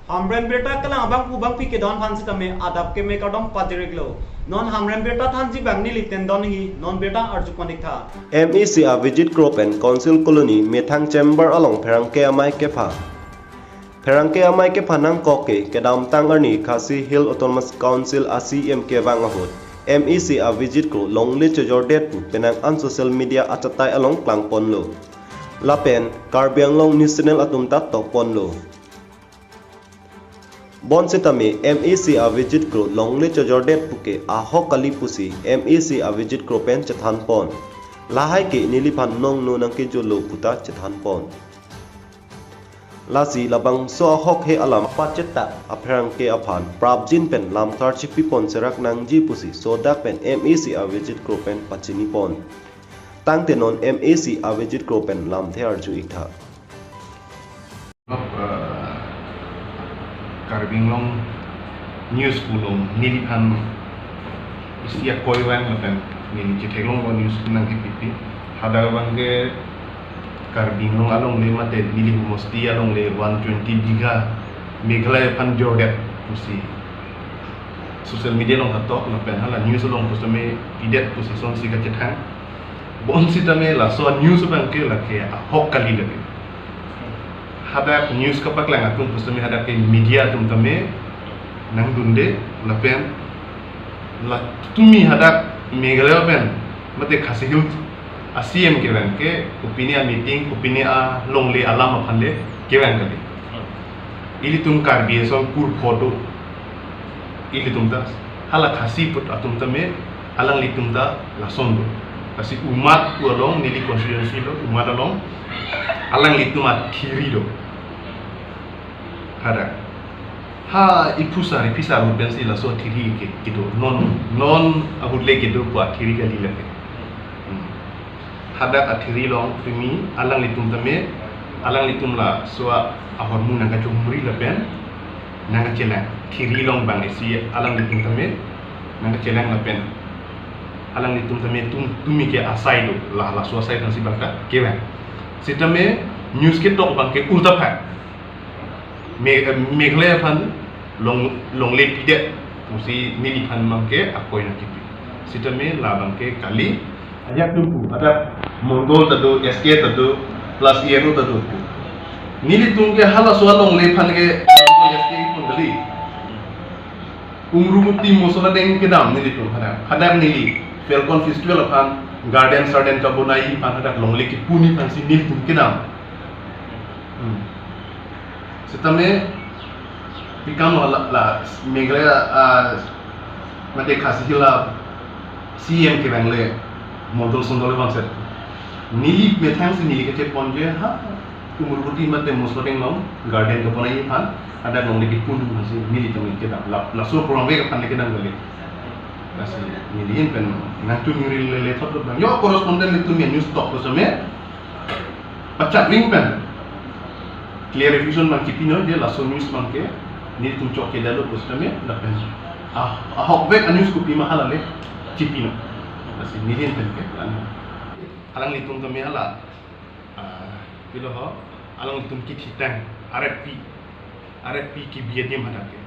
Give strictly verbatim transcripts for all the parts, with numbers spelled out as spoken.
Hamren birta kelang abangphu bangphi kedon aphan sitame adap keme kardom pajir-iklo. Non Hamren birta thanji abang neli tendon nangji, non birta arju pon-iktha. M E C a-visit kro pen Council Colony methang chamber along pherangke amei kepha. Pherangke amei kepha nangkok ke kedamtang arni Khasi Hills Autonomous Council a-C E M kevang ahut M E C a-visit kro longle chojordet pu penang an social media achatai along klangponlo. Lapen Karbi Anglong News Channel atum ta tokponlo. Bonsitame M E C a-visit kro longle chojordet puke ahok kali pusi M E C a-visit kro pen chethanpon. Lahai ke neliphan nongno nangkejutlo puta chethanpon. Lasi labangso ahok he alam pachetak apherangke aphan prapjin pen lamkar chipipon serak nangji pusi sodak pen M E C a-visit kro pen pachinipon. Tangte non M E C a-visit kro pen lamthe arju-iktha. Eh, Karbi Anglong News pulo neliphan isi akoi vang lapen neli chetheklonglo news nangkepipi. Hadak abangke Karbi Anglong alongle mate neli homosti alongle one twenty bigha Meghalaya aphan jordet pusi social media along katok lapen hala news along pusitame pidet pusi sonsi kachethang. Bonsitame laso news abangke lake ahok kali lake. Hadak news kapaklang atum pusitame hadak ke media atum tame nangdunde lapen la tumi hadak Meghalaya pen mate Khasi Hills a-C E M kevang ke kopine a-meeting, kopine alongle alam aphan le kevang kali. Ilitum Karbi ason kur photo ilitum ta hala Khasi put atum tame alanglitum ta lason do. Lasi Umad pu along neli constituency lo Umad along alanglitum athiri do. Hadak ha iphusar iphisar ahut pensi laso athiri ke kedo non non ahut le kedo pu athiri kali lake. Hmm. Hadak athiri along tumi alanglitum tame alanglitum laso ahormu nangkachumri lapen nangkachelang. Thiri along bang isi alanglitum tame nangkachelang lapen alanglitum tame tum tumi ke asai do la laso asai tangsi bangta kevang. Sitame news ketok abangke ulta phak. Me, eh, Meghalaya aphan long longle pidet pusi neliphan abangke akoi nangkipi. Sitame labangke kali. Ajak tumpu, ada mondol ta do, S K ta do, plus E N O ta do. Nelitum ke halaso alongle aphan ke S K pon kali. Umrumoti Mosoladeng kedam nelitum hadak. Hadak neli Falcon Festival aphan garden sarden kabonai aphan hadak longle kipuni aphansi nelitum kedam. Hmm. Sitame pikam la, la Meghalaya, ah, mate Khasi Hills a-C E M kevang le mondol sondol bangset. Neli methang si neli kachepon ke ha Umrumoti mate Mosoladeng along garden kabonai aphan hadak longle kipuni aphansi nelitum kedam. La, laso program vek aphan le kedam kali. Lasi neli ahin pen nangtum ningri lele thot bang. Yo correspondent nelitum ya news tok pusitame pachak ring pen clarification abang kipino je laso news abangke nelitum chok kedalo pusitame lapen ah, ahok vek a-news kopi ma hala le chipino. Lasi neli ahin pen ke lan. Alanglitum tame hala, ah, pilo ho, alanglitum kithitang R F P, R F P kibi adim hadak ke.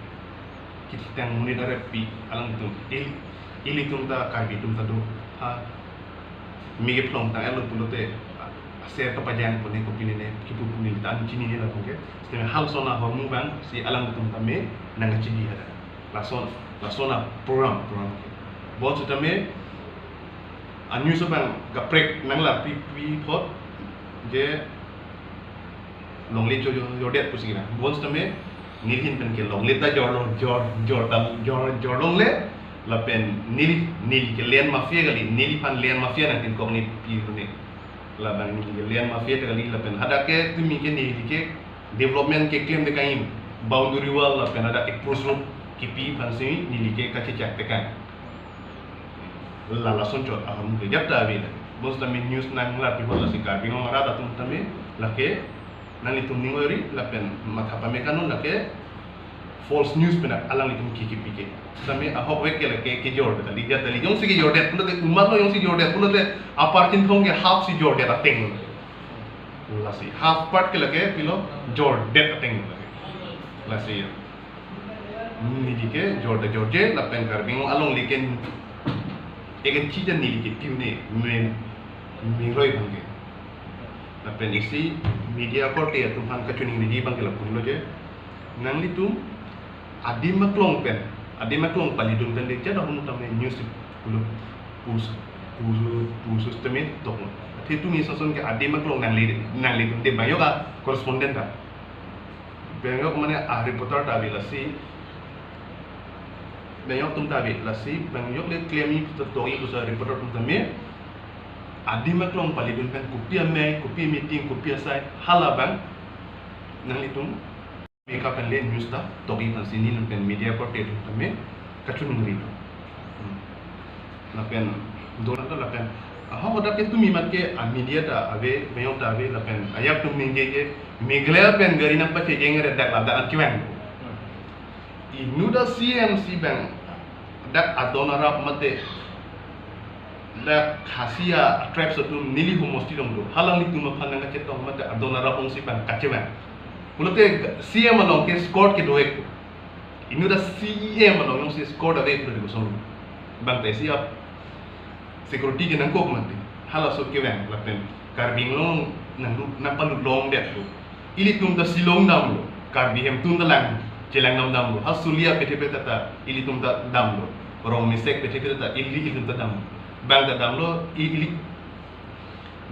Kithitang monit R F P alanglitum. Il, ilitum ta Karbi atum ta do. Ha, mege phlong tang elo pulote, ah, ser kapajang pone kopine ne, kipu pune ta an chinine lapu ke. Sitame halason ahormu abangsi alanglitum tame nangkachibi hadak. Lason, lason a-program, program ke. Bonsitame a-news abang kaprek nanglapipi apot je longle cho, cho, jordet pusi kina. Bonsitame neli ahin pen ke longle ta jor, jor, jor ta, jor, jor longle lapen neli, neli ke land mafia kali, neliphan land mafia nangtinkok ne pi ne. Labang neli ke land mafia ta kali lapen hadak ke tumi ke neli ke development keklem de kain boundary wall lapen hadak approach road kipi aphansi neli ke kachechak tekang. La lason chot ahormu ke jap ta ave la. Bonsitame news nanglapi apot lasi Karbi Anglong arat atum tame lake nanglitum ning oi-ri lapen matha pame kanun lake false news pen alanglitum kikipi ke. Tame ahok vek ke lake kejor kali jat kali jongsi kejordet pulote Umad along jongsi jordet pulote Upper Chinthong ke half si jordet ateng lo. Lasi half part ke lake pilo jordet ateng lo lake. Lasi neli ke jorde jorje lapen Karbi Anglong along liken egen chija neli ke piu ne men mengroi bangke. Lapen isi media korte atum aphan kachiningri bangke lapu lo je, nanglitum adim aklong pen, adim aklong palidun pen de jada hum tame news pulo pus pus pus tame tok. Athe tumi sason ke adim aklong nangli nanglitum de bang yok a correspondent ta. Bang yok mane a reporter ta ave lasi. Bang yok atum ta ave lasi. Bang yok le klem-i puta tok-i puta reporter atum tame adim aklong palidun pen kopi amei, kopi meeting, kopi asai, hala bang nanglitum meka pen le news ta tok-i aphansi neli pen media korte atum tame kachiningri lo. Hmm. Lapen dolang ta lapen, aha, hadak ke tumi mat ke a media ta ave, bang yok ta ave, lapen ajak atum ningje ke Meghalaya pen gari nangpachejeng re dak ladak an kevang. Inut a C M si bang dak adon arap mate dak Khasi a tribes atum neli homosti along do, halanglitum aphan nangkachetong mate adon arap alongsi bang kachevang. Pulote C M along ke escort kedo-ik. Inut a C E M along jongsi escort ave pulote kosonlo. Bang ta isi a security ke nangkok mati. Halaso kevang lapen Karbi Anglong nanglu nangpalut longdet lo. Ilitum ta Shillong damlo. Karbi hem atum ta lang chelang dam damlo. Ha Sulia pethe pethe ta ilitum ta damlo. Rong Mesek pethe pethe ta ili ilitum ta damlo. Bang ta damlo i- ili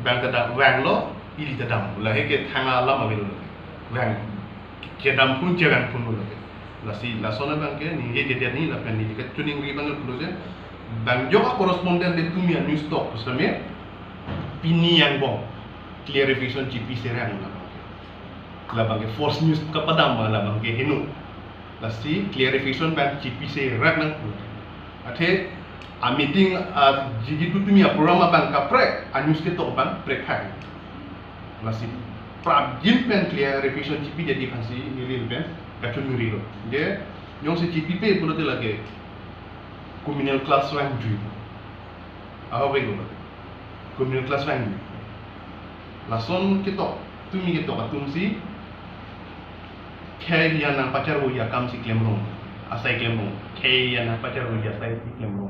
bang ta dam vanglo ili ta damlo. Lahei ke thang alam avelo. Vang kedam phun chevang phun lo. Lasi lason abangke ningjejedet neli lapen neli kachiningri bang pulo je, bang yok a correspondent de tumi a news tok pusitame pini angbong clarification chipise rang labangke. Labangke false news kapadam labangke heno. Lasi clarification bang chipise rang nang. Athe a meeting a jiji tu tumi a program abang kaprek, a news ketok bang prekphak. Lasi prapjin pen clarification chipi jadi aphansi neli pen kachiningri lo. Je jongsi chipipe pulote lake communal clash vangjuilo. Ahok velo. Communal clash vangjuilo. Lason ketok, tumi ketok atumsi khei an nangpacharvoji akamsi klemrong, asai klemrong. Khei an nangpacharvoji asaisi klemrong.